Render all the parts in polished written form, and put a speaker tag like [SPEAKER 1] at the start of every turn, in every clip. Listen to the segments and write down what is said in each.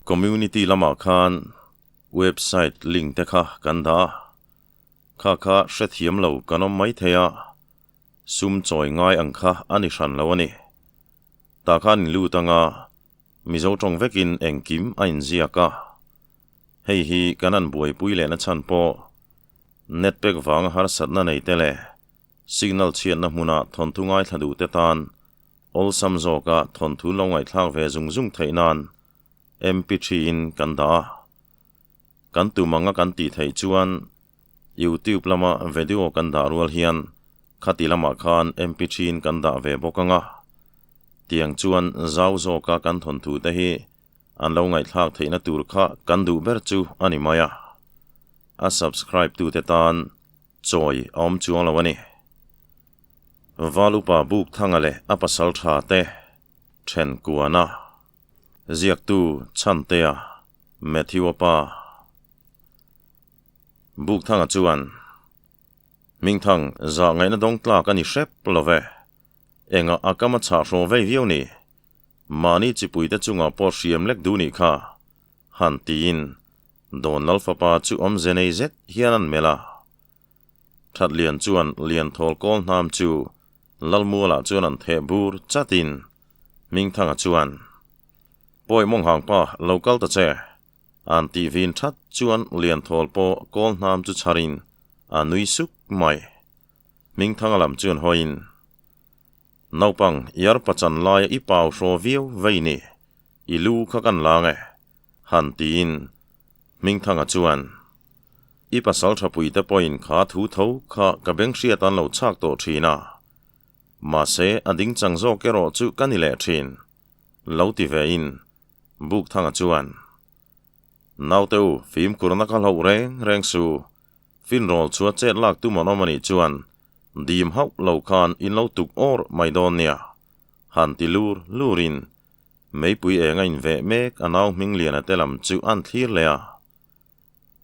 [SPEAKER 1] Community lamah khan website link te kha kan dah a, kha kha hrethiam lo kan awm mai thei a, sum chawi ngai ang kha a ni hran lo a ni. Tah khan in lut anga Mizo tawng vekin engkim a inziak a, hei hi kan han buaipui lehna chhan pawh net pack vanga harsatna nei te leh signal chhiatna hmuna thawnthu ngaithla duh te tan awlsam zawka thawnthu lo ngaihthlak ve zung zung theih nan MP3 in kan dah a. Kan tum anga kan tih theih chuan YouTube lama video kan dah rual hian khati lamah khan MP3 in kan dah ve bawk anga. Tiang chuan zau zawka kan thawnthu te hi an lo ngaihthlak theihna tur kha kan duh ber chu a ni mai a. A subscribe tute tan chawi a awm chuang lo a ni. Valupa buk thanga leh a pasal tha te then kuana ziaktu Chhantea Matthew-a pa buk thanga chuan Hmingthang zah ngaihna dawng tlak a ni hrep lo ve. Engah a kam a chhah hraw vei viau ni. Mahni chipuite chungah pawh hriam lek duh nih kha. Han tiin Dawn Lalfapa chu awmze nei zet hian an melh a. Thatlian chuan Lianthawl kawl hnam chu Lalmualah chuan an theh bur chatin Hmingthanga chuan, Pawi mawnghang pa, lo kal ta che. An tih vin that chuan Lianthawl pawh kawl hnam chu chharin a nui suk mai. Hmingthanga lam chuan hawiin, Naupang, iar pachan laia i pau hraw viau vei ni. I lu kha kan la nge? Han tiin Hmingthanga chuan, I pasal thapuite pawhin kha thu tho kha ka beng hriat an lo chhak tawh thin a, mahse a ding chang zawk erawh chu ka ni leh thin, lo ti vein Bukthanga chuan, Naute u, fimkhurna ka hlauh reng reng su, finrawl chua chet lak tum an awm a nih chuan dim hauh lo khan in lo tuk awr mai dawn nia, han ti lur lurin Meipui eng a inveh mek a nau hming Liana te lam chu an thlir leh a.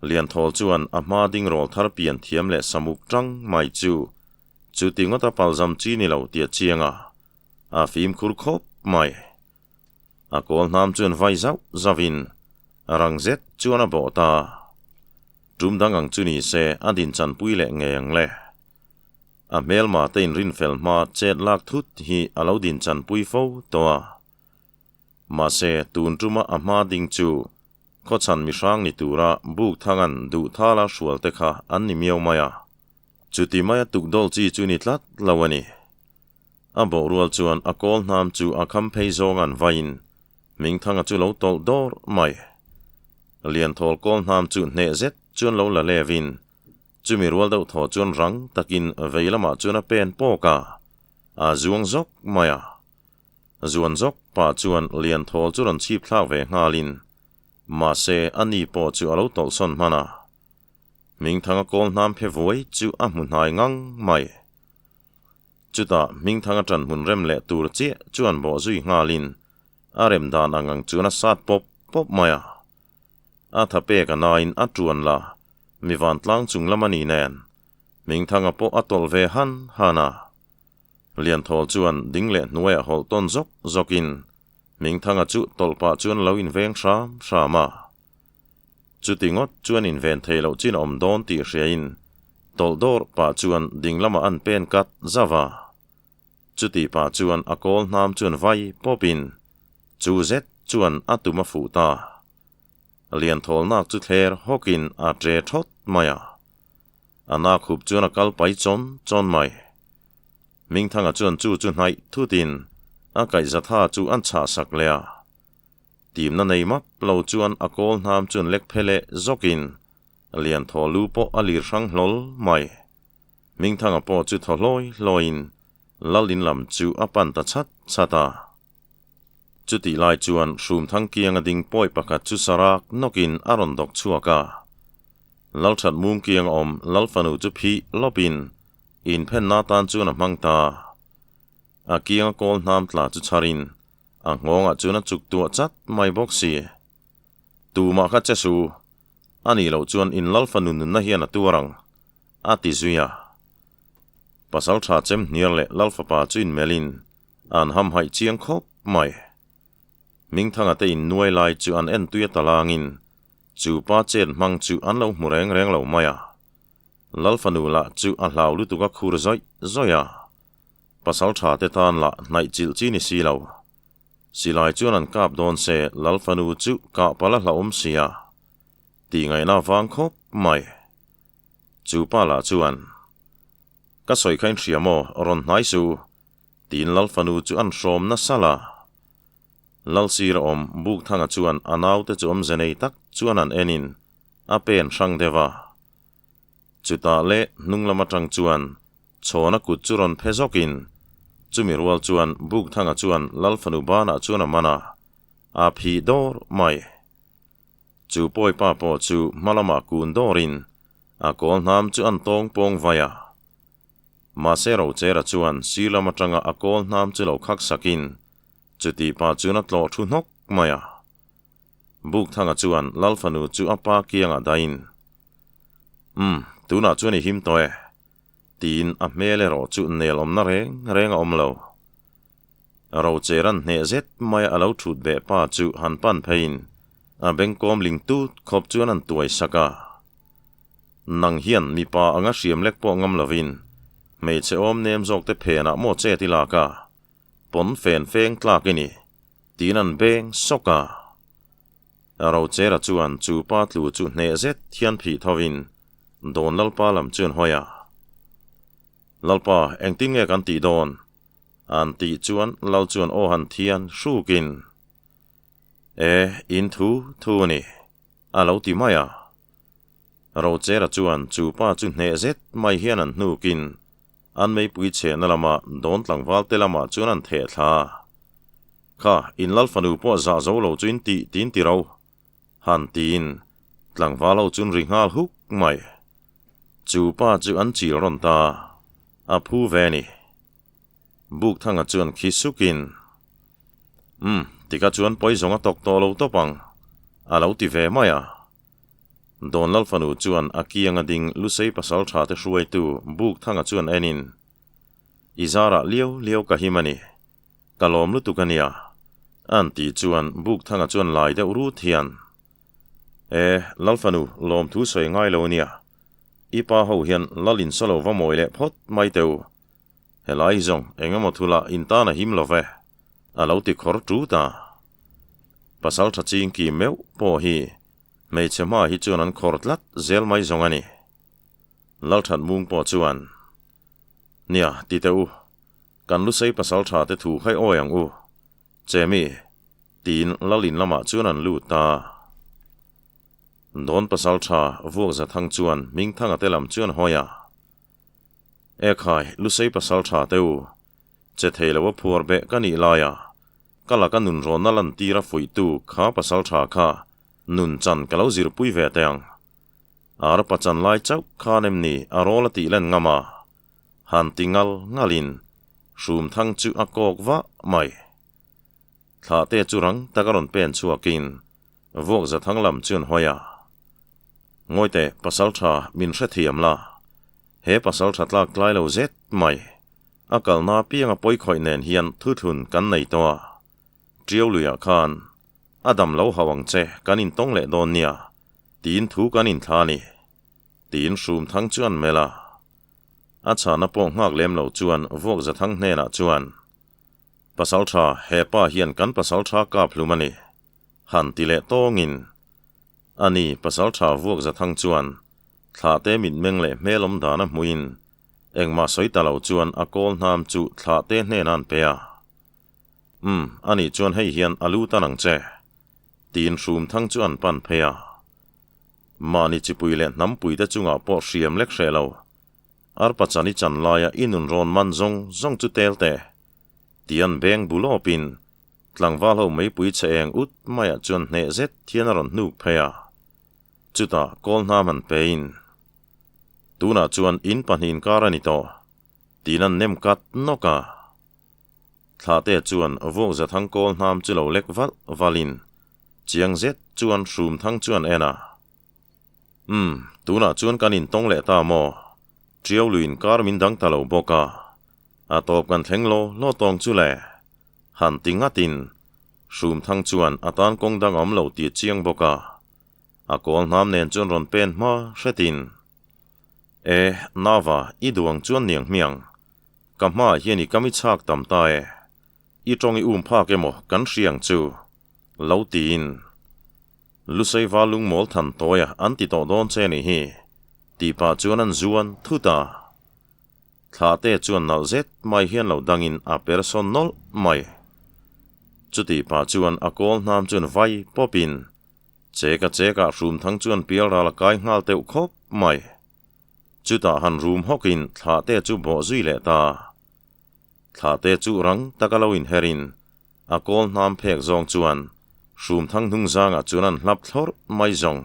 [SPEAKER 1] Lianthawl chuan a hma ding rawl thar pian thiam leh samuk tang mai chu chuti ngawta palzam chi ni lo tih a chiang a, a fimkhur khawp mai. A kawl hnam chuan vai zauh zauhin rang zet chuan a bawh ta. Tum dang ang chu ni se a dinchanpui leh ngei ang le. A hmelma te inrinfel hma chet lak thut hi a lo dinchanpui fo tawh a. Mahse, tun tuma a hma ding chu khawchhan mihrang ni tura buk thangan duh thala hrual te kha an ni miau mai a. Chuti maia tukdawl chi chu ni tlat lo a ni. A bawh rual chuan a kawl hnam chu a kham phei zawng an vaiin Hmingthanga chu lo tawlh dawr mai. Lianthawl kawl hnam chu hneh zet chuan lo la levin Chumi rual deuh thaw chuan rang takin vei lamah chuan a pen pawk a, a zuang zawk mai a. Zuan zawk pah chuan Lianthawl chu rawn chhip thlak ve nghalin, mahse a ni pawh chu a lo tawlhsawn hman a. Hmingthanga kawl hnam phe vuai chu a hmu hnai ngang mai. Chutah Hmingthanga ṭan hmun rem leh tur chiah chuan bawh zui nghalin a rem dan ang ang chuan a sat pawp pawp mai a. A tha pek a nain a ṭuan la, mi vantlang chung lam a ni nen, Hmingthanga pawh a tawlh ve han han a. Lianthawl chuan ding leh hnuaiah hawlh tawn zawk zawkin Hmingthanga chu tawlh pah chuan lo inveng hram hram a. Chuti ngawt chuan inven thei loh chin a awm dawn tih hriain tawlh dawr pah chuan ding lamah an pen kat zauh a. Chuti pah chuan a kawl hnam chuan vai pawpin chu zet chuan a tum a fuh ta. Lianthawlnak chu thler hawkin a ṭe ṭhawt mai a. A nak hup chuan a kal pai chawn chawn mai. Hmingthanga chuan chu chu hnaih thutin a kaihzatha chu an chhah sak leh a. Timna nei map lo chuan a kawl hnam chuan lek phe leh zawkin Lianthaw lu pawh a lir hrang hlawl mai. Hmingthanga pawh chu thaw hlawi hlawiin Lal in lam chu a pan ta chhat chhat a. Chutih lai chuan Hrumthang kianga ding pawi pakhat chu sarak nawkin a rawn dawk chhuak a. Lalthat mung kianga awm Lal fanu chu phih lawpin inphenna tan chuan a hmang ta. A kianga kawl hnam tla chu chharin a nghawngah chuan a chuk tuah chat mai bawk si. Tumah kha che su, a nih loh chuan in Lal fanu nunna hian a tuar ang, a ti zui a. Pasal tha chem hniar leh Lal fapa chu inmelhin an hamhaih chiang khawp mai. Hmingthanga te in nuai lai chu an en tui a talangin chu pa chet hmang chu an lo hmu reng reng lo mai a. Lal fanu lah chu a hlau lutuk a khur zawih zawih a. Pasal tha te tan lah hnaih chilh chi ni si lo. Silai chuan an kap dawn se Lal fanu chu kah palh a hlauhawm si a. Tih ngaihna vang khawp mai. Chu pa lah chuan, Ka sawi kha in hria maw, rawn hnai suh. Tiin Lal fanu chu an hrawm nasa la. Lal sir a awm Bukthanga chuan a naute chu awmze nei tak chuan an enin a pen hrang deuh a. Chutah leh hnung lam atang chuan Chhawna kut chu rawn phe zawkin chumi rual chuan Bukthanga chuan Lal fanu banah chuan a man a, a phih dawr mai. Chu pawipa pawh chu hma lamah kun dawrin a kawl hnam chu an tawng pawng vai a. Mahse Rochera chuan sir lam atanga a kawl hnam chu lo khak sakin chuti pa chuan a tlawh thu hnawk mai a. Bukthanga chuan Lal fanu chu a pa kiangah dahin, Umm, tunah chuan i him tawh e, tiin a hmel erawh chu nel awmna reng reng a awm lo. Rochera'n hneh zet maia a lo thut beh pa chu han pan pheiin a bengkawm ling tut khawp chuan an tuai sak a. Nang hian mipa anga hriam lek pawh ngam lovin hmeichhe awm nem zawk te phenah maw chet i lak a, pawn fen feng tlak i ni, tiin an beng sawk a. Rochera chuan chu pa tlu chu hneh zet hian phih thovin Dawn Lalpa lam chuan hawi a. Lalpa, engtin nge kan tih dawn? An tih chuan Lal chuan aw han thian hrukin, E, in thu thu a ni, a lo ti mai a. Rochera chuan chu pa chu hneh zet mai hian an hnukin an meipui chhehna lama dawn tlangval te lamah chuan an theh thla a. Kha, in Lal fanu pawh zah zo lo chu in tih tin ti ro, han tiin tlangval ho chuan ri nghal huk mai. Chu pa chu an chil rawn ta a phu ve a ni. Bukthanga chuan khi sukin, Umm, tikha chuan pawi zawng a tawk tawh lo tawp ang, a lo ti ve mai a. Dawn Lalfanu chuan a kianga ding Lusei pasal tha te hruaitu Bukthanga chuan enin, I zarah liau liau ka him a ni. Ka lawm lutuk a nia. An tih chuan Bukthanga chuan lai deuh rut hian, E, Lalfanu, lawmthu sawi ngai lo nia. I pa ho hian Lal insalo va mawi leh phawt mai teh u. Helai zawng eng emaw thula in tan a him lo ve, a lo ti khawr tut a. Pasal tha ching ki meuh pawh hi hmeichhe hma hi chuan an khawr tlat zel mai zawng a ni. Lalthat mung pawh chuan, Nia, ti teh u, kan Lusei pasal tha te thu khai awi ang u, Chemi, tiin Lal in lamah chuan an lut ta. Dawn pasal tha vuak za thang chuan Hmingthanga te lam chuan hawi a. Ekhai, Lusei pasal tha te u, che thei lo a phuar beh ka nih laia ka laka nun rawnna lantira fuihtu kha pasal tha kha nun chan ka lo zirpui ve teh ang. Ar pachan lai chauh khan em ni a rawl a tih len ngam a, han ti ngal ngalin hrum thang chu a kawk vah mai. Thlah te chu rang tak a rawn pen chhuakin Vuak za thang lam chuan hawi a. Ngawi teh, pasal tha min hrethiam la. He pasal tha tlak tlai lo zet mai. A kalna apianga pawi khawih nen hian thuthlun kan nei tawh a. Tiau luiah khan a dam lo hauh ang che kan intawng leh dawn nia, tiin thu kan inthla a ni. Tiin hrum thang chuan melh a. A chhana pawh nghak lem lo chuan vuak za thang hnenah chuan, Pasal tha, he pa hian kan pasal tha kap hlum a ni. Han ti leh tawngin, A ni, pasaltha vuak za thang chuan thlahte mitmeng leh hmel awm dan a hmuhin engmah sawi ta lo chuan a kawl hnam chu thlahte hnenah an pe a. Umm, a nih chuan hei hian a lu tan ang che, tiin hrum thang chu an pan phei a. Mahni chipui leh hnampuite chungah pawh hriam lek hreh lo, arpa chan i chan laia i nun rawn man zawng zawng chu tel teh, tian beng bu lawpin Tlangval ho meipui che eng ut maiah chuan hneh zet hian a rawn hnuk phei a. Chutah kawl hnam han pein, Tunah chuan in pahnih inkar a ni tawh, tiin an nem kat nawk a. Thlahte chuan vuak zathang kawl hnam chu lo lek valh valhin chiang zet chuan hrum thang chuan en a. Umm, tunah chuan kan intawng leh ta maw? Tiau lui inkar min dang ta lo bawk a. A tawp kan thleng law law tawng chu le. Han ti ngatin. Hrumthang chuan a tan kawng dang a awm lo tih a chiang bawk a, a kawl hnam nen chuan rawn pen hma hretin, E, Nava, i duang chuan niang hmiang. Ka hmaah hian i kam i chhak tam ta e. I tawng i um phak emaw kan hria ang chu? Lo tiin. Lusei val lungmawl than tawia an ti tawh dawn che nih hi, tih pah chuan an zuan thut a. Thlahte chuan nalh zet mai hian lo dangin a per sawn nawlh mai. Chutih pah chuan a kawl hnam chuan vai pawpin cheka chekah hrumthang chuan pialral a kai nghal teuh khawp mai. Chutah han rum hawkin thlahte chu bawh zui leh ta. Thlahte chu rang taka lo inherin a kawl hnam phek zawng chuan hrumthang hnung zangah chuan an hlap thlawrh mai zawng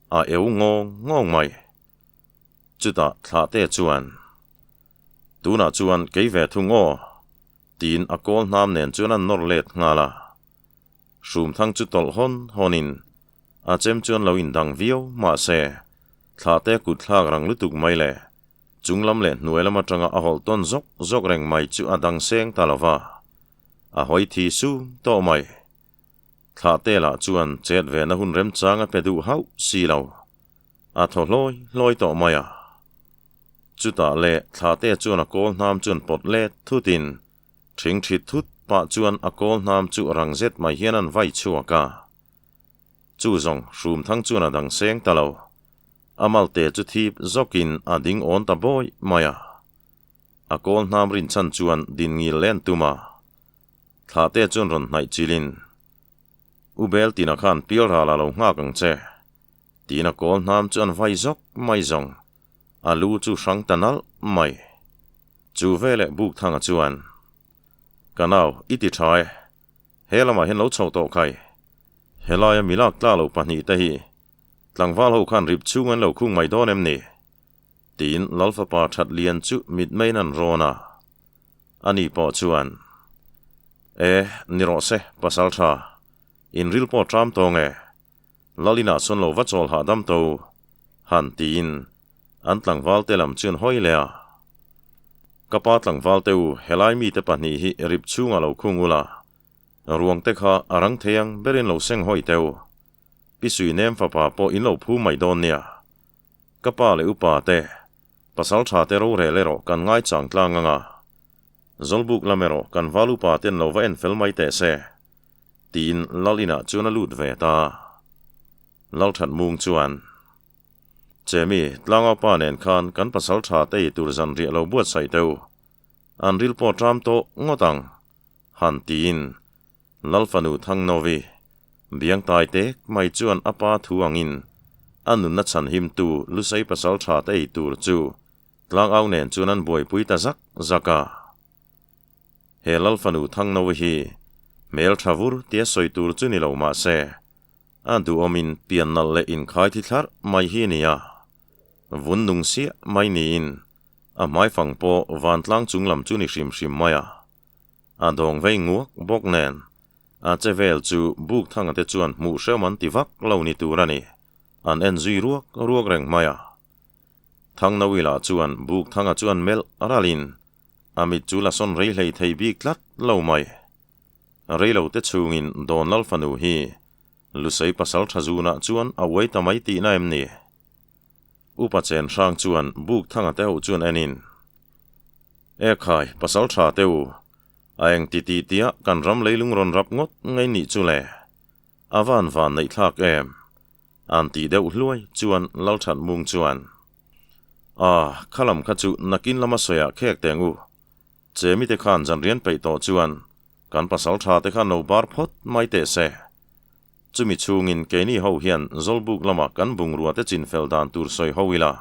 [SPEAKER 1] a eu ngawng ngawng mai. Chutah thlahte chuan, Tunah chuan kei ve thung aw, tiin a kawl hnam nen chuan an nawr let nghal a. Hrumthang chu tawlh hawn hawnin a chem chuan lo indang viau mahse, thlahte kut thlak rang lutuk mai le, chunglam leh hnuai lam atanga a hawlh tawn zawk zawk reng mai chu a dang seng ta lo va, a hawi thi sum tawh mai. Thlahte lah chuan chet vehna hun remchang a pe duh hauh si lo. A thaw hlawi hlawi tawh mai a. Chutah leh thlahte chuan a kawl hnam chuan pawt let thutin thing thit thut pah chuan a kawl hnam chu rang zet mai hian an vai chhuak a. Chu zawng hrumthang chuan a dang seng ta lo. A malte chu thip zawkin a ding awn ta bawi mai a. A kawl hnam rinchhan chuan din ngil len tum a. Thlahte chuan rawn hnaih chilin, U Beltina khan pialral a lo nghak ang che. Tiin a kawl hnam chu an vai zawk mai zawng, a lu chu hrang ta nalh mai. Chu veleh Bukthanga chuan, Ka nau, i ti tha e. He lamah hian lo chho tawh khai. Helaia milak tla lo pahnihte hi tlangval ho khan rip chhung an lo khung mai dawn em ni? Tiin Lalfapa Thatlian chu mitmeiin an rawn a. Ani pawh chuan, E, ni rawh se, pasal tha. Inril pawh ṭam tawng e. Lalina chuan lo va chawl hahdam to han tiin an tlangval te lam chuan hawi leh a. Ka pa tlangval te u helai mite pahnih hi rip chhungah lo khung ula, ruang te kha a rang thei ang berin lo seng hawi teu. Pi Suinem fapa pawh in lo phu mai dawn nia. Ka pa leh upa te, pasal tha te rorel erawh kan ngaichang tlang anga. Zawlbuk lam erawh kan val upa ten lo va en fel mai teh se. Tiin Lal inah chuan a lut ve ta. Lal that mung chuan, Chemi, tlangau pa nen khan kan pasal tha te i tur zan riah lo buatsaih teu. An ril pawh ṭam tawh ngawt ang, han tiin Lal fanu Thangnovi, biangtai tek mai chuan a pa thu angin a nunna chhanhimtu Lusei pasal tha te ei tur chu tlangau nen chuan an buaipui ta zak zak a. He Lal fanu Thangnovi hi hmel tha vur tia sawi tur chu ni lo mah se, a duhawmin pian nalh leh inkhai thi thlarh mai hi a ni a. Vun nung siah mai niin a hmaifang pawh vantlang chung lam chu ni hrim hrim mai a. A dawng vei nguak bawk nen a che vel chu buk thanga te chuan hmuh hrehawm an ti vak lo ni tur a ni. An en zui ruak ruak reng mai a. Thangnovi lah chuan buk thanga chuan melh ralin A mit chu la sawn rei hlei thei bik tlat lo mai. Rei lo te chhungin Dawn Lal fanu hi Lusei pasal tha zunah chuan a uai ta mai tihna em ni? Upa Chen Hrang chuan buk thanga te ho chuan enin, E khai, pasal tha te u, a eng ti tih tia kan ram leilung rawn rap ngawt ngei nih chu le? A van van neih thlak em? An tih deuh hluai chuan Lal That Mung chuan, A, kha lam kha chu nakin lama sawiah khek teng u. Che mite khan zan rian peih tawh chuan kan pasal tha te khan lo bar phawt mai teh se. Chumi chhungin keini ho hian Zawlbuk lama kan bungrua te chin fel dan tur sawi ho ila.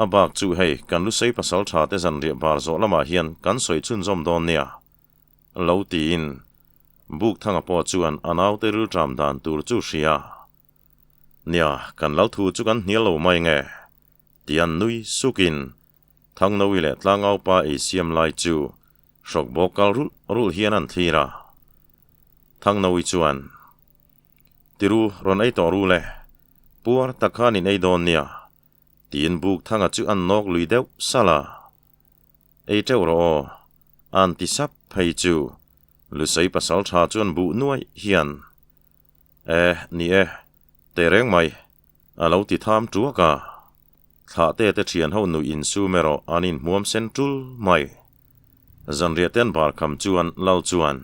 [SPEAKER 1] A bak chu hei kan lusei pasal tha te zanriah bar zawh lamah hian kan sawi chhunzawm dawn nia. Lo tiin Bukthanga pawh chuan a naute rilṭam dan tur chu hria. Nia, kan lal thu chu kan hnial lo mai nge? Tian nui sukin Thangnoui leh Tlangaupa ei siam lai chu hrawk bawk kal rulh rulh hian an thlir a. Thangnoui chuan, Tiru, rawn ei tawh ru le, puar tak khan in ei dawn nia, tiin Bukthanga chu an nawk lui deuh salh a. Ei teuh rawh aw, an ti sap phei chu. Lusei pasalṭha chuan buh nuaih hian, E, ni e, tehreng mai, a lo ti tham ṭuak a. Thlahte te ṭhian ho nuih insum erawh an inhmuam sen ṭul mai. Zanriah ten bar kham chuan Lal chuan,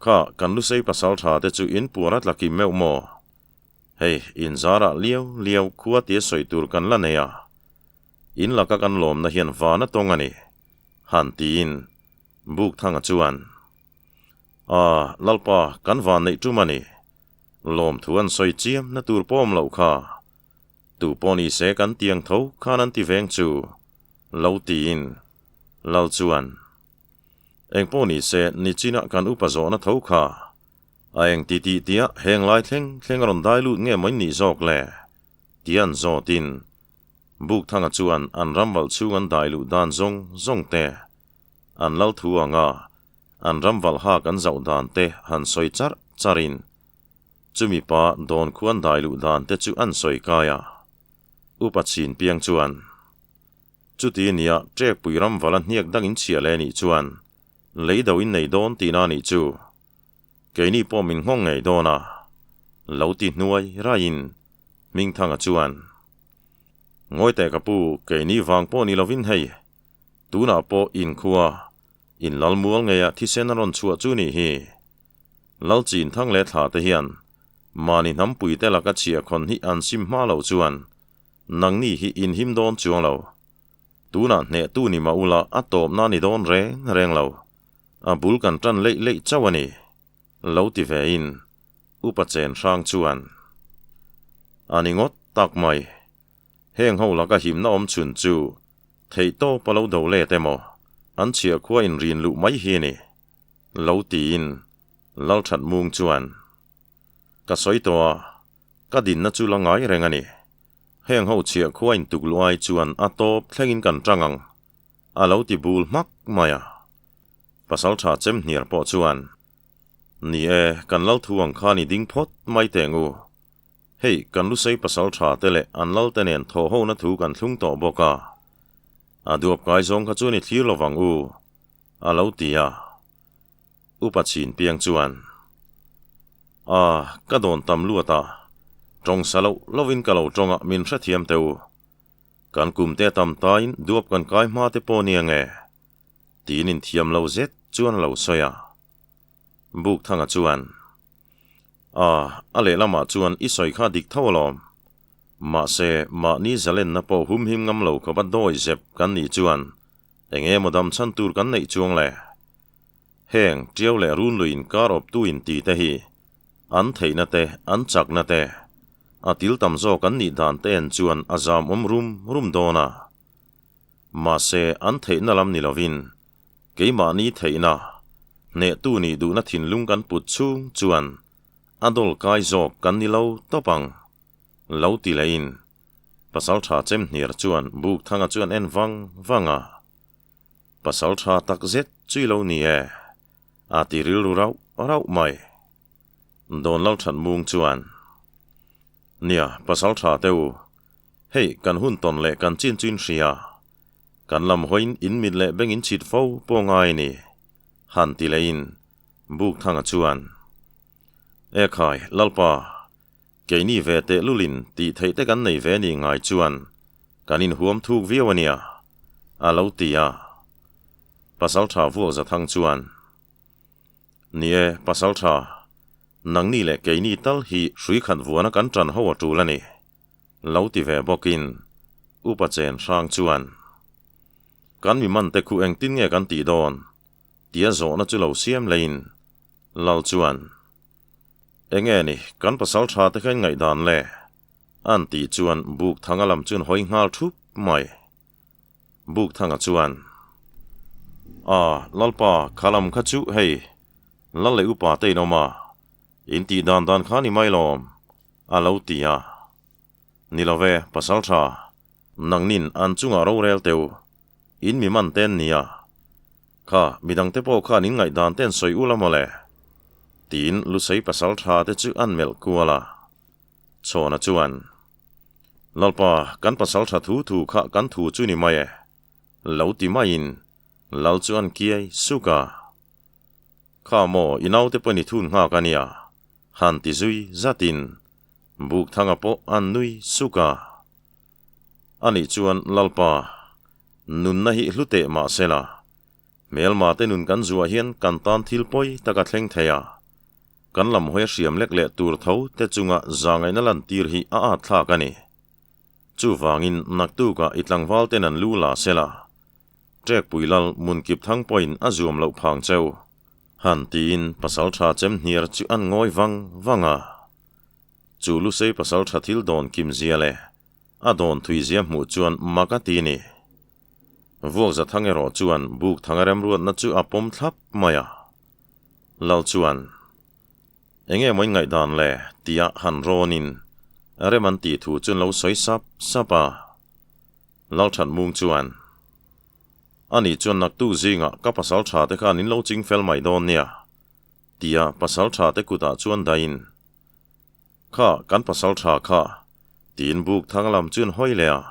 [SPEAKER 1] Kha, kan Lusei pasalṭha te chu in puar a tla kim meuh maw? Hei, in zarah liau liau khua tia sawi tur kan la nei a, in laka kan lawmna hian van a tawng a ni, han tiin Bukthanga chuan, A, Lalpa, kan van neih tum a ni. Lawmthu an sawi chiam na tur pawm loh kha. Tu pawh ni se kan tiang tho khan an ti veng chu, lo tiin Lal chuan, Eng pawh ni se nichinah kan upa zawhna tho kha. A eng ti tih tia heng lai thleng thleng a rawn dai lut nge mai nih zawk le? Tian zawtin Bukthanga chuan an ramvalh chhung an dai luh dan zawng zawng te, an lal thu anga an ramvalh hak an zauh dan te han sawi charh charhin chumi pa dawn khu an dai luh dan te chu an sawi kai a. Upa chhin piang chuan, Chuti nia ṭekpui ramvalh a hniak dang in chhiah leh nih chuan lei do in nei dawn tihna nih chu. Keini pawh min nghawng ngei dawn a, lo ti hnuai raiin Hmingthanga chuan, Ngawi teh ka pu, keini vang pawh ni lovin hei, tunah pawh inkhua, in lalmual ngeia thisen a rawn chhuah chu nih hi. Lalchin thang leh thla te hian mahni hnampui te laka chhiahkhawn hi an sim hma loh chuan nangni hi inhim dawn chuang lo. Tunah hnehtu ni mah ula a tawpna ni dawn reng reng lo. A bul kan tan leih leih chauh a ni, lo ti ve in Upa Chen Hrang chuan a ni ngawt tak mai. Heng ho laka himna awm chhun chu theih tawp a lo do let emaw an chhiah khua in rin luh mai hi a ni, lo tiin Lalthat Mung chuan ka sawi tawh a, ka dinna chu la ngai reng a ni. Heng ho chhiah khua in tuk luh ai chuan a tawp thlengin kan tang ang. A lo ti bul hmak mai a. Pasaltha chem hniar pawh chuan, Ni e, kan lal thu ang khan i ding phawt mai teh ngu. Hei, kan lusei pasaltha te leh an lal te nen thawh hona thu kan thlung tawh bawk a. A duap kai zawng kha chuan i thlir lo vang u, a lo ti a. Upa chhin piang chuan, A, ka dawn tam luat a, tawng sa loh lovin ka lo tawng a, min hrethiam teh u. Kan kum te tam tain duap kan kai hma te pawh nia nge? Tiin inthiam lo zet chuan a lo sawi a. Bukthanga chuan, A, a lehlamah chuan i sawi kha dik tho alawm. Mahse, mahni zalenna pawh humhim ngam lo khawpa dawi zep kan nih chuan eng emaw dam chhan tur kan neih chuang le? Heng, Tiau leh Runlui inkar awptu inti te hi an theihna te, an chakna te, a til tam zawk an nih dan te en chuan a zam awm rum rum dawn a. Mahse, an theihna lam ni lovin, keimahni theihna, hnehtu nih duhna thinlung kan put chhung chuan a dawl kai zawk kan ni lo tawp ang, lo ti lehin Pasaltha Chemhniar chuan Bukthanga chuan en vang vang a. Pasaltha tak zet chui lo ni e, a ti rilru rauh rauh mai. Dawn Lalthat Mung chuan, Nia, Pasaltha te u, hei kan hun tawn leh kan chin chu in hria. Kan lam hawiin in mit leh beng in chhit fo pawh ngai ni, han ti lehin Bukthanga chuan, Ekhai, Lalpa, Keini ve tehlulin tih theih te kan nei ve ni ngai chuan kan inhuam thuk viau a nia, a lo ti a. Pasaltha vuak Zathang chuan, Ni e, Pasaltha, nangni leh keini tal hi hrui khat vuana kan ṭan ho a ṭul a ni, lo ti ve bawkin Upa Chen Hrang chuan, Kan mi man te khu engtin nge kan tih dawn? tia zawhna chu lo siam leiin Lal chuan, Enge ni, kan pasal tha te kha in ngaihdan le? An tih chuan Bukthanga lam chuan hawi nghal thup mai. Bukthanga chuan, A, Lalpa, kha lam kha chu hei, Lal leh upa te in awm a, in tih dan dan kha ni mai lawm, a lo ti a. Ni lo ve, pasal tha, nangnin an chungah rorel teu, in mi man te an nia. Kha, midangte pawh khan in ngaihdan te an sawi ul a mawle? Tiin Lusei pasal tha te chu an melh kual a. Chhawna chuan, Lalpa, kan pasal tha thu thu kha kan thu chu ni mai e, lo ti maiin Lal chu an kiai suk a. Kha maw i naute pawhin i thun nghak a nia, han ti zui zatin Bukthanga pawh an nui suk a. Anih chuan Lalpa, nunna hi hlu teh mah sela, hmelma te nun kan zuah hian kan tan thil pawi tak a thleng thei a. Kan lam hawi a hriam lek leh tur tho te chunga zahngaihna lantir hi a at thlak a ni. Chuvangin naktukah i tlangval ten an lu la sela, Ṭekpui lal Munkip Thang pawhin a zuam loh phang cheu. Han tiin pasal ṭha chem hniar chu an ngawi vang vang a. Chu Lusei pasal ṭha thil dawn kim zia leh a dawn thui zia hmuh chuan mak a ti ni. Vuakza Thang erawh chuan buk thanga remruatna chu a pawm thlap mai a. Lal chuan, Enge maw in ngaihdan le? tia han rawnin rem an tih thu chu an lo sawi sap sap a. Lalthatmung chuan, Ani chuan naktuk zingah ka pasal tha te khan in lo ching fel mai dawn nia, tia pasal tha te kutah chuan dahin, Kha, kan pasal tha kha, tiin buk thang lam chuan hawi leh a.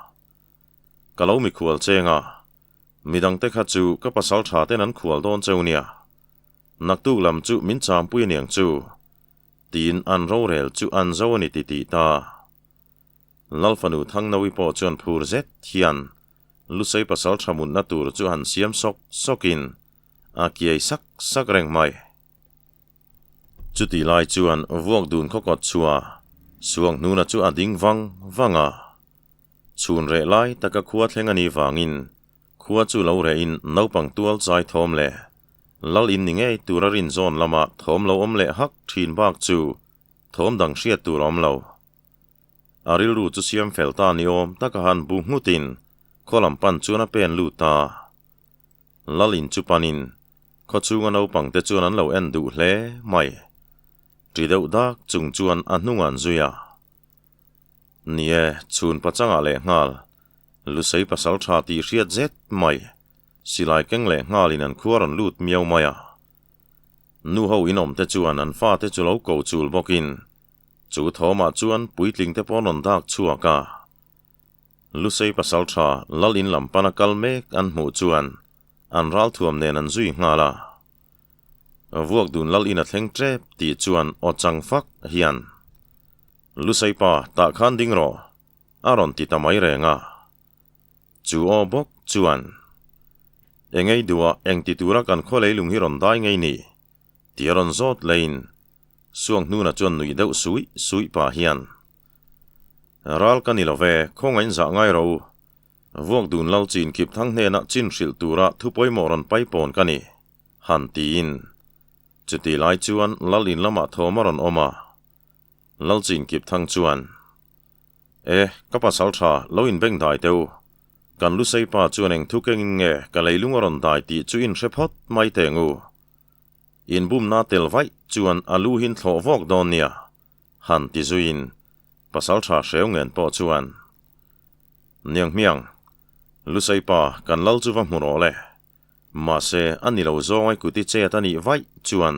[SPEAKER 1] Ka lo mikhual cheng a, midangte kha chu ka pasal tha ten an khual dawn cheu nia, naktuk lam chu min champui aniang chu, tiin an rorel chu an zo a ni ti tih ta. Lalfanu Thangnawi pawh chuan phur zet hian Lusei pasal tha mutna tur chu han siam sawk sawkin a kiai sak sak reng mai. Chutih lai chuan vuak dun khaw kawt chhuah Suanghnuna chu a ding vang vang a. Chhun reh lai taka khua thleng a nih vangin khua chu lo rehin naupang tual chai thawm leh lal in ni ngei tura rinzawn lama thawm lo awm leh hak thin bak chu thawm dang hriat tur a awm lo. A rilru chu siam fel ta ni awm taka han bu nghutin khaw lam pan chuan a pen lut a. Lal in chu panin khaw chhunga naupang te chuan an lo en duh hle mai. Ṭi deuh dak chung chuan a hnung an zui a. Ni e, chhun pachangah leh nghal, Lusei pasal ṭha tih hriat zet mai, silai keng leh nghalin an khua rawn lut miau mai a. Nu ho inawm te chuan an fate chu lo ko chul bawkin Chu thawmah chuan puitling te pawh an rawn dak chhuak a. Lusei pasal tha lal in lam pana kal mek an hmuh chuan an ralthuam nen an zui nghal a. Vuak dun lal in a thleng tep tih chuan aw chang fak hian, Lusei pa, tah khan ding rawh, a rawn ti ta mai reng a. Chu aw bawk chuan, Engei duhah engti tura kan khaw leilung hi rawn dai ngei ni? Ti a rawn zawt leiin Suanghnuna chuan nuih deuh suih suih pah hian, Ral ka ni lo ve, khawngaih zah ngai ro. Vuak dun lo chin kip thang hnenah chin hrilh tura thu pawimawh rawn pai pawn ka ni, han tiin. Chuti lai chuan Lal in lamah thawm a rawn awm a. Lal chin kip thang chuan, E, ka pasal tha, lo inbeng dai teh u. Kan Lusei pa chuan eng thu kengin nge ka leilung a rawn dai tih chu in hre phawt mai teng u. Inbumna tel vaih chuan a lu hin thlawh vawk dawn nia, han ti zuiin pasaltha hreu ngen pawh chuan, Niang hmiang, Lusei pa kan lal chu va hmu rawh le. Mahse, a ni lo zawngai kut i chet a nih vaih chuan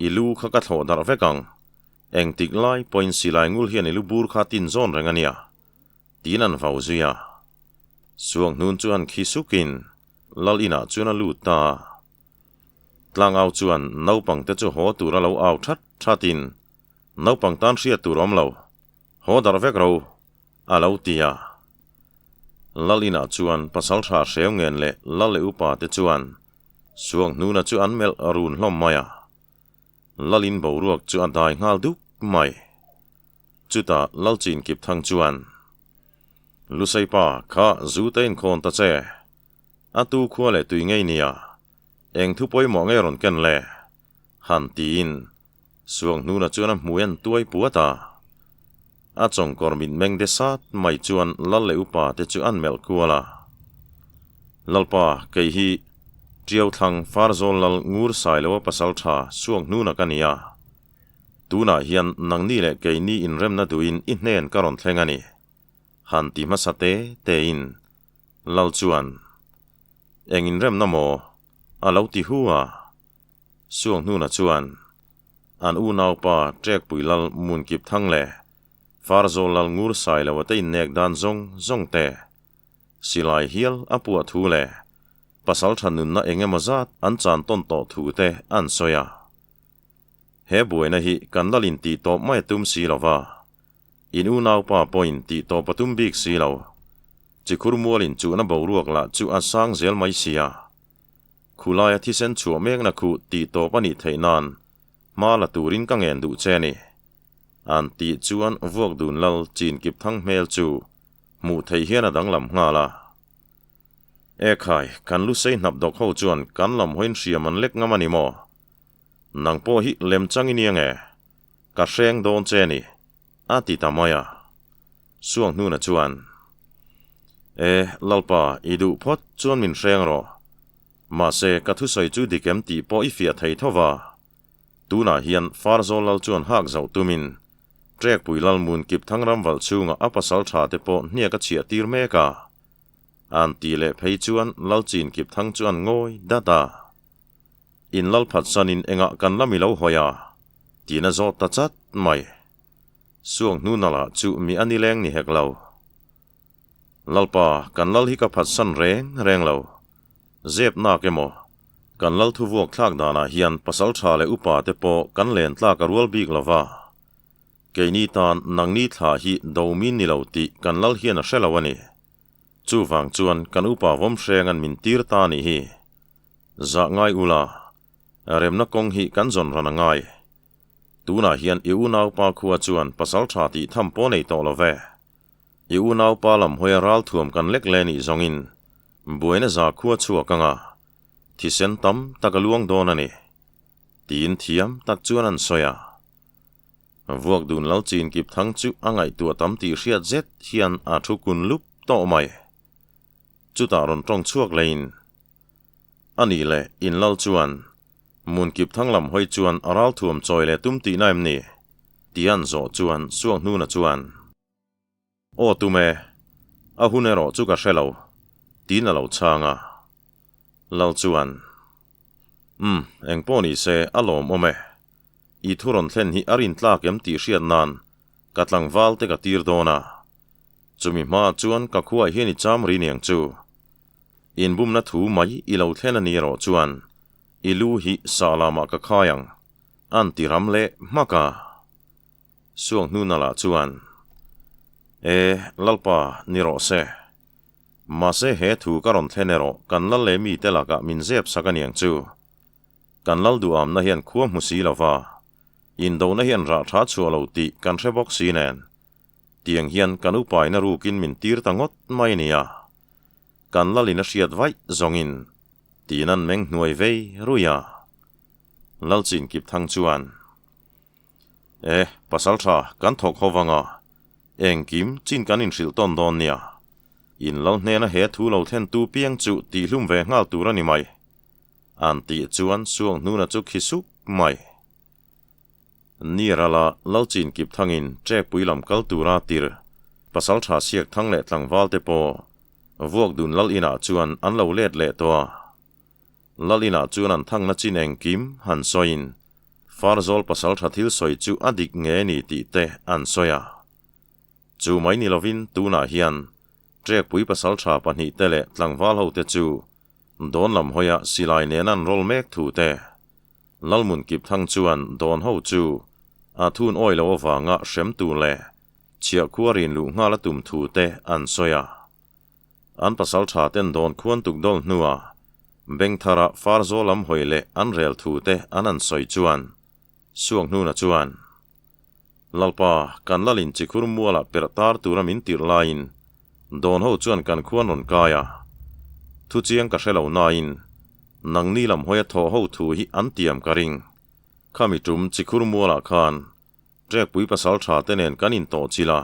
[SPEAKER 1] i lu kha ka thlawh darh vek ang. Engtik lai pawhin silai ngul hian i lu bur kha tin zawn reng a nia, tiin an vau zui a. Suanghnun chu han khi sukin lal inah chuan a lut ta a. Tlangau chuan naupang te chu haw tur a lo au that that in, Naupang tan hriat tur awm lo, haw darh vek ro, a lo ti a. Lal inah chuan pasaltha hreu ngen leh lal leh upa te chuan Suanghnuna chu an melh run hlawm mai a. Lalin boruak chu a dai nghal duk mai. Chutah Lalchin Kipthang chuan, Luseipa, kha zu te inkhawn ta che. A tu khua leh tui ngei nia, eng thu pawimawh nge rawn ken le? Han tiin Suanghnuna chuan a hmu en tuai puat a. A chawngkawr mitmeng de sat mai chuan lal leh upa te chu an melh kual a. Lalpa, kei hi Ṭiau thlang Farzawl lal ngur sai loa pasal ṭha Suanghnuna ka ni a. Tunah hian nangni leh keini inremna duhin i hnen ka rawn thleng a ni. Han ti hmasa te tein Lal chuan, Eng inremna maw? a lo ti hu a. Suanghnuna chuan, An unaupa Ṭekpui Lal Munkip Thang leh Farzawl Lal Ngur Sailoa te innek dan zawng zawng te, silai hial a puah thu leh pasalṭha nunna eng emaw zat an chan tawn tawh thu te an sawi a. He buaina hi kan lalin tih tawp mai a tum si lo va, in unaupa pawhin tih tawp a tum bik si lo. Chikhur mualin chuhna boruak lah chu a sang zel mai sia. Khulaia thisen chhuah mekna khu tih tawp a nih theih nan hma la turin ka ngen duh che a ni. An tih chuan vuak dun lal chin kip thang hmel chu hmuh theih hian a danglam nghal a. E khai, kan lu sei hnap dawk ho chuan kan lam hawiin hriam an lek ngam a ni maw? Nang pawh hi lem chang i nia nge? Ka hreng dawn che ni, a ti ta mai a. Suang hnuna chuan, E, Lalpa, i duh phawt chuan min hreng rawh. Mahse, ka thusawi chu dik em tih pawh i fiah thei tho va. Tunah hian Farzawl Lal chuan hak zauh tumin Trekpui Lal Mun Kip Thangram valh chhungah a pasal tha te pawh hniak a chhiah tir mek a. An tih leh phei chuan Lal Chin Kip Thang chu an ngawi dat a. In lal phatsanin engah kan la mi lo hawi a? Tiin a zawt ta chat mai. Suang hnuna lah chu mi a nileng ni hek lo. Lalpa, kan lal hi ka phatsan reng reng lo. Zep nak emaw, kan lal thuvuak thlak danah hian pasal tha leh upa te pawh kan len tlak a rual bik lo va. Keini tan nangni thla hi do min ni lo tih kan lal hian a hre lo a ni. Chuvang chuan kan upa vawm hreng an min tir ta nih hi. Zah ngai ula, remna kawng hi kan zawn ran a ngai. Tunah hian i unaupa khua chuan pasal tha tih tham pawh nei tawh lo ve. I unaupa lam hawia ral thuam kan lek le nih zawngin buaina za khua chhuak anga thisen tam tak a luang dawn a ni, tiin thiam tak chuan an sawi a. Vuak dun lal chin kip thang chu a ngaihtuah tam tih hriat zet hian a thu kun lup tawh mai. Chutah rawn tawng chhuak leiin, A nih leh, in lal chuan Mun kip thang lam hawi chuan a ral thuam chawi leh tum tihna em ni? Tih an zawh chuan Suak hnuna chuan, Aw tum e, a hun erawh chu ka hre lo, tiin a lo chhang a. Lal chuan, Umm, engpawh ni se, a lawmawm e. I thu rawn thlen hi a rin tlak em tih hriat nan ka tlangval te ka tir dawn a. Chumi hmaah chuan ka khuaah hian i cham ri niang chu. Inbumna thu mai i lo thlen a ni erawh chuan i lu hi sah lamah ka khai ang, an ti ram leh hmak a. Suang hnuna lah chuan, E, Lalpa, ni rawh se. Mahse he thu ka rawn thlen erawh kan lal leh mite lakah min zep sak a niang chu. Kan lal duhamna hian khua hmu si lo va, indona hian rah tha chhuah lo tih kan hre bawk si nen, tiang hian kan upaina rukin min tir ta ngawt mai nia. Kan lalin a hriat vaih zawngin tiin an meng hnuai vei rui a. Lalchin kip thang chuan, E, pasal tha, kan thawk ho vang a, engkim chin kan inhrilh tawn dawn nia. In lal hnena he thu lo thlen tu piang chu tihhlum ve nghal tur a ni mai. An tih chuan Suang hnuna chu khi sup mai. Nirala Lalchin kip thangin Ṭekpui lam kal tura tir pasal tha siak thang leh tlangval te pawh vuak dun lal inah chuan an lo let leh tawh a. Lal inah chuan an thangna chin engkim han sawiin Farzawl pasal tha thil sawi chu a dik nge ni tih te an sawi a. Chu mai ni lovin tunah hian Ṭekpui pasal tha pahnihte leh tlangval hote chu Dawn lam hawia silai nen an rawl mek thu te. Lalmun kip thang chuan dawn ho chu a thun awi lo avanga hrem tur leh chhiah khua rin luh nghal a tum thu te an sawi a. An pasal tha ten dawn khuan tuk dawl hnua Bengthara Farzawl lam hawi leh an rel thu te an an sawi chuan Suak hnuna chuan Lalpa kan lalin chikhur mualah perh tar tura min tirh laiin dawn ho chuan kan khuan rawn kai a. Thu chiang ka hre lo nain nangni lam hawia thaw ho thu hi an tiam ka ring. Khami tum chikhur mualah khan Trekpui pasal tha te nen kan intawh chil a.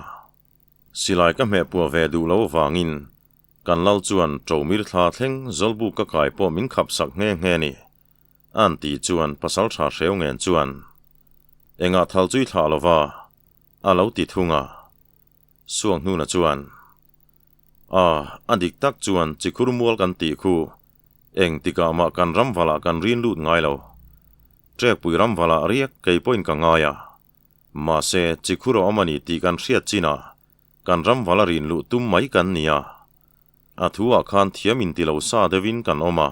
[SPEAKER 1] Silai ka hmeh puah ve duh lo vangin kan lal chuan Ṭomir thla thleng Zawlbuk ka kai pawh min khap sak nghe nghe ni. An tih chuan pasal tha hreu ngen chuan engah thal chui thlah lova a lo ti thung a. Suang hnuna chuan, A, a dik tak chuan chikhur mual kan tih khu eng tikah mah kan ram valah kan rin lut ngai lo. Trekpui ram valah riak kei pawhin ka ngai a. Mahse, chikhur a awm a ni tih kan hriat chinah kan ram vala rin luh tum mai kan ni a. A thu ah khan thiam inti lo sa deuhin kan awm a.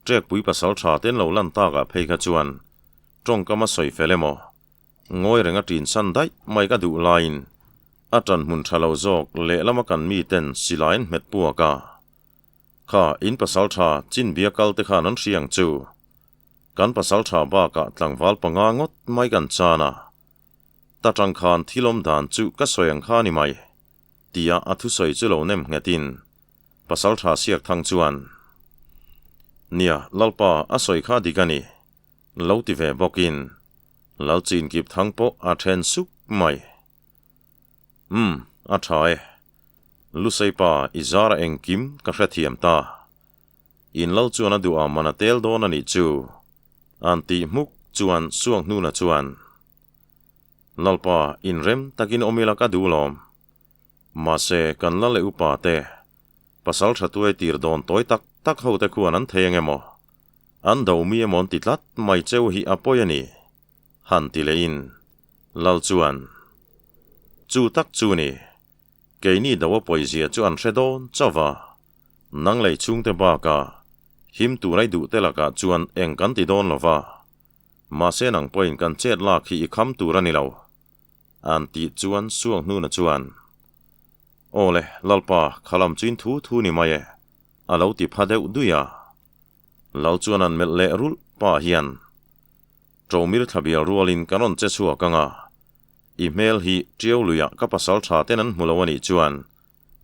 [SPEAKER 1] Trekpui pasal tha ten lo lan takah phei kha chuan. Tawngkam a sawi fel emaw? Ngawi reng a ṭin san daih mai ka duh laiin a ṭan hmun ṭha lo zawk lehlama kan miten silai an hmet puak a. Kha in pasalṭha Chinbia kal te khan an hria ang chu. Kan pasalṭha bakah tlangval panga ngawt mai kan chan a. Ta ṭang khan thil awm dan chu ka sawi ang kha ni mai, tia a thusawi chu lo nem nghetin pasalṭha Siakthang chuan, Nia, Lalpa a sawi kha dik a ni. Lo ti ve bawkin Lalchin kip thang pawh a then sup mai. Umm, a tha e. Luseipa i zara engkim ka hrethiam ta. In lal chuan a duh a man a tel dawn a nih chu. An tih hmuk chuan Suanghnuna chuan, Lalpa, inrem takin awm ila ka duh lawm. Mahse, kan lal leh upa te, pasal tha tuai tir dawn tawi tak tak ho te khuan an thei ang emaw? An do mi emaw an ti tlat mai cheu hi a pawi a ni, han ti lehin Lal chuan, Chu tak chu ni, keini do a pawizia chu an hre dawn chauh va, nang lei chhungte bakah him tur ai duhte lakah chuan eng kan ti dawn lo va, mahse nang pawhin kan chet lak hi i kham tur a ni lo, an tih chuan Suanghnuna chuan, Aw le, Lalpa, khalam chu in thu thu ni mai e, a lo ti pha deuh dui a. Lal chuan an melh leh rulh pah hian, Ṭomir thlabial rualin ka rawn che chhuak ang a, i hmel hi ṭiau luiah ka pasal ṭha ten an hmu lo a nih chuan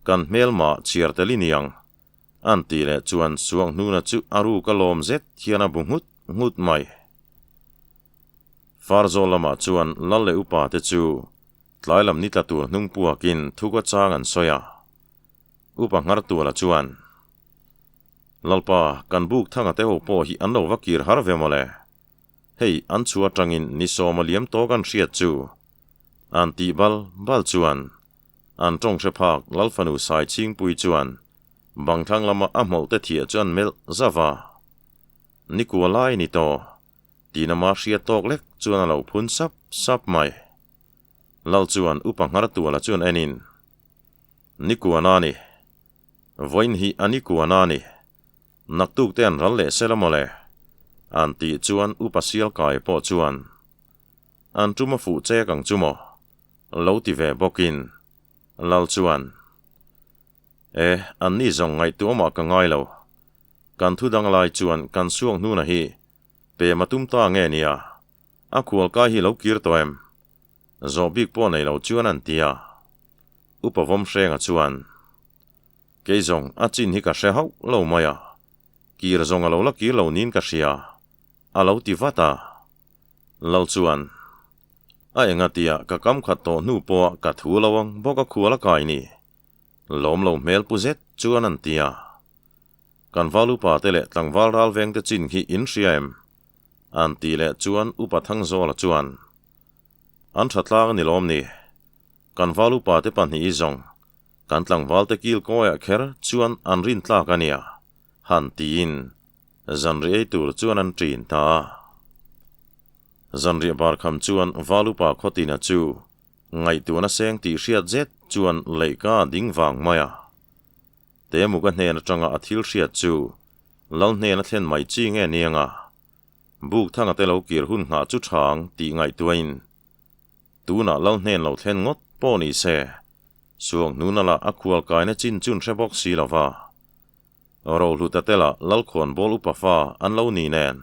[SPEAKER 1] kan hmel mah chhiar tel i ni ang, an ti leh chuan Suanghnuna chu a ruk a lawm zet hian a bu nghut nghut mai. Farzawl lamah chuan Lal leh upa te chu tlai lam ni tla tur hnung puakin thuka chang an sawi a. Upa Nghartuala chuan, Lalpa, kan buk thanga te ho pawh hi an lo va kir har ve mawle. Hei, an chhu atangin ni sawma liam tawk an hriat chu. An tih bal bal chuan, an tawng hre phak Lalfanu Sai Chhingpui chuan bangthlang lama a hmawlh te thiah chu an melh zauh a. Nikua lai ni tawh, tiin ama hriat tawk lek chuan a lo phun sap sap mai. Lal chuan Upa Nghartuala chuan enin, Ni kuana a ni. Vawiin hi a ni kuana a ni. Naktuk te an ral leh sel a mawle. An tih chuan Upa Sialkai pawh chuan, An tum a fuh chek ang chu maw? Lo ti ve bawkin Lal chuan, E, an ni zawng ngaihtuah mah ka ngai lo. Kan thu dang lai chuan kan suak hnuna hi pem a tum ta nge nia? A khualkai hi lo kir tawh em? Zawh bik pawh nei lo chuan an ti a. Upa Vawmhrenga chuan, Kei zawng a chin hi ka hre hauh lo mai a, kir zawng a lo la kir lo niin ka hria, a lo ti vat a. Lal chuan, A enga tia ka kam khat tawh hnu pawha ka thu lo ang bawk a khual a kai ni. Lawm lo hmel pu zet chuan an ti a. Kan val upa te leh tlangval ral veng te chin khi in hria em? An ti leh chuan Upa Thangzawla chuan, An tha tlang a ni lawm ni? Kan val upa te pahnih i zawng, kan tlangval te kil kawiah kher chuan an rin tlak a nia, han tiin zanriah ei tur chuan an ṭin ta a. Zanriah bar kham chuan val upa Khawtina chu ngaihtuahna seng tih hriat zet chuan leihka a ding vang mai a. Temuka hnen atanga a thil hriat chu Lal hnena thlen mai chi nge niang a? Buk thanga te lo kir hun nghah chu tha ang tih ngaihtuahin tunah lal hnen lo thlen ngawt pawh ni se, Suang hnuna lah a khual kaina chin chun hre bawk si lo va. Rohluta te lah Lalkhawn bawl upa fa an lo ni nen,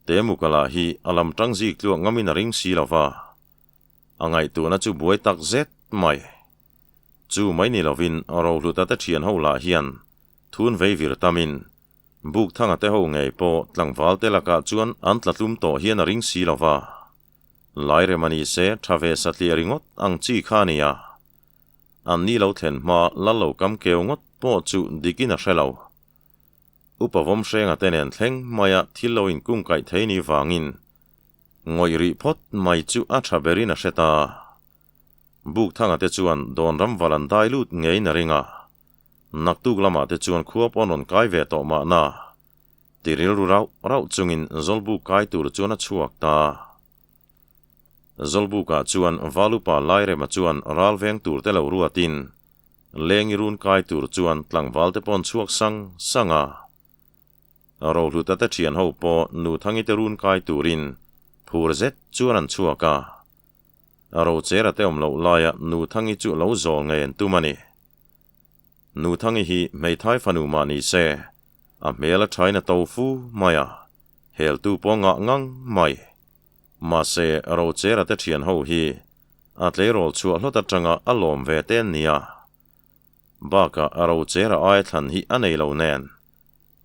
[SPEAKER 1] Temuka lah hi a lam tang zik tluak ngamin a ring si lo va. A ngaihtuahna chu buai tak zet mai. Chu mai ni lovin Rohluta te thian ho lah hian thun vei vir tamin Bukthanga te ho ngei pawh tlangval te lakah chuan an tla tlum tawh hian a ring si lo va. Lairem a ni se tha ve satliah ringawt ang chi kha a ni a. An ni lo thlen hma lal lo kam keu ngawt pawh chu dikin a hre lo. Upa Vawmhrenga te nen thleng maia thil lo inkungkaih thei ni vangin ngawih rih phawt mai chu a tha berin a hre ta. Bukthanga te chuan Dawnram val an dai lut ngeiin a ring a. Naktuk lamah te chuan khua pawh an rawn kai ve tawh mahna, ti rilru rauh rauh chungin Zawlbuk kai tur chuan a chhuak ta. Zawlbukah chuan Valupa Lairema chuan ral veng tur te lo ruatin lengi run kai tur chuan tlangval te pawh an chhuak sang sang a. Rohluta te thian ho pawh Nuthangi te run kai turin. Phur zet chuan an chhuak a. Rochera te awm loh laia Nuthangi chu lo zawl ngei an tum a ni. Nuthangi hi hmeithai fanu mah ni se, a hmel a thain a to fu mai a, heltu pawh ngah ngang mai. Mahse, Rochera te thian ho hi a tleirawl chhuah hlawt atanga a lawm ve te an nia. Bakah a Rochera aia thlan hi a nei lo nen,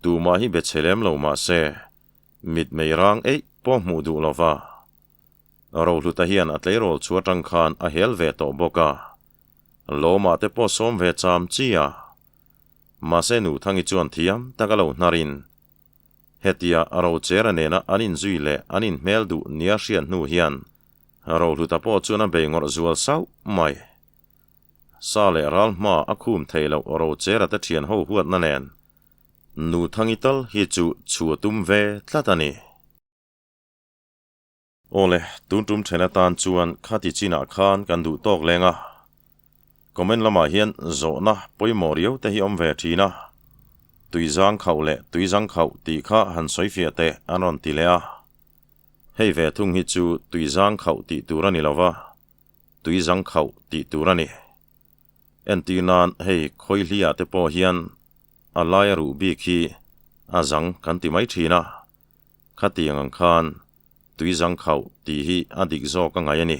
[SPEAKER 1] tumah hi be chhe lem lo mah se, mitmei rang eih pawh hmuh duh lo va. Rohluta hian a tleirawl chu atang khan a hel ve tawh bawk a, Lawmah te pawh sawm ve cham chi a. Mahse Nuthangi chuan thiam tak a lo hnarin hetia Rochera nena an inzui leh an inhmel duh nia hriat hnu hian Rohluta pawh chuan a bei ngawrh zual sauh mai. Sa leh ral hma a khum thei loh Rochera te thian ho huatna nen Nuthangi tal hi chu chhu a tum ve tlat a ni. Awle, tun tum then atan chuan khati chinah khan kan duh tawk leng a. Comment lamah hian zawhna pawimawh riau te hi awm ve thin a. Tuizang khauh leh tuizang khauh tih kha han sawi fiah teh an rawn ti leh a. Hei ve thung hi chu tuizang khauh tih tur a ni lo va, tuizang khauh tih tur a ni. Entir nan hei khawihliah te pawh hian a laia ruh bik hi a zang kan ti mai thin a. Khatiang ang khan tuizang khauh tih hi a dik zawk a ngai a ni.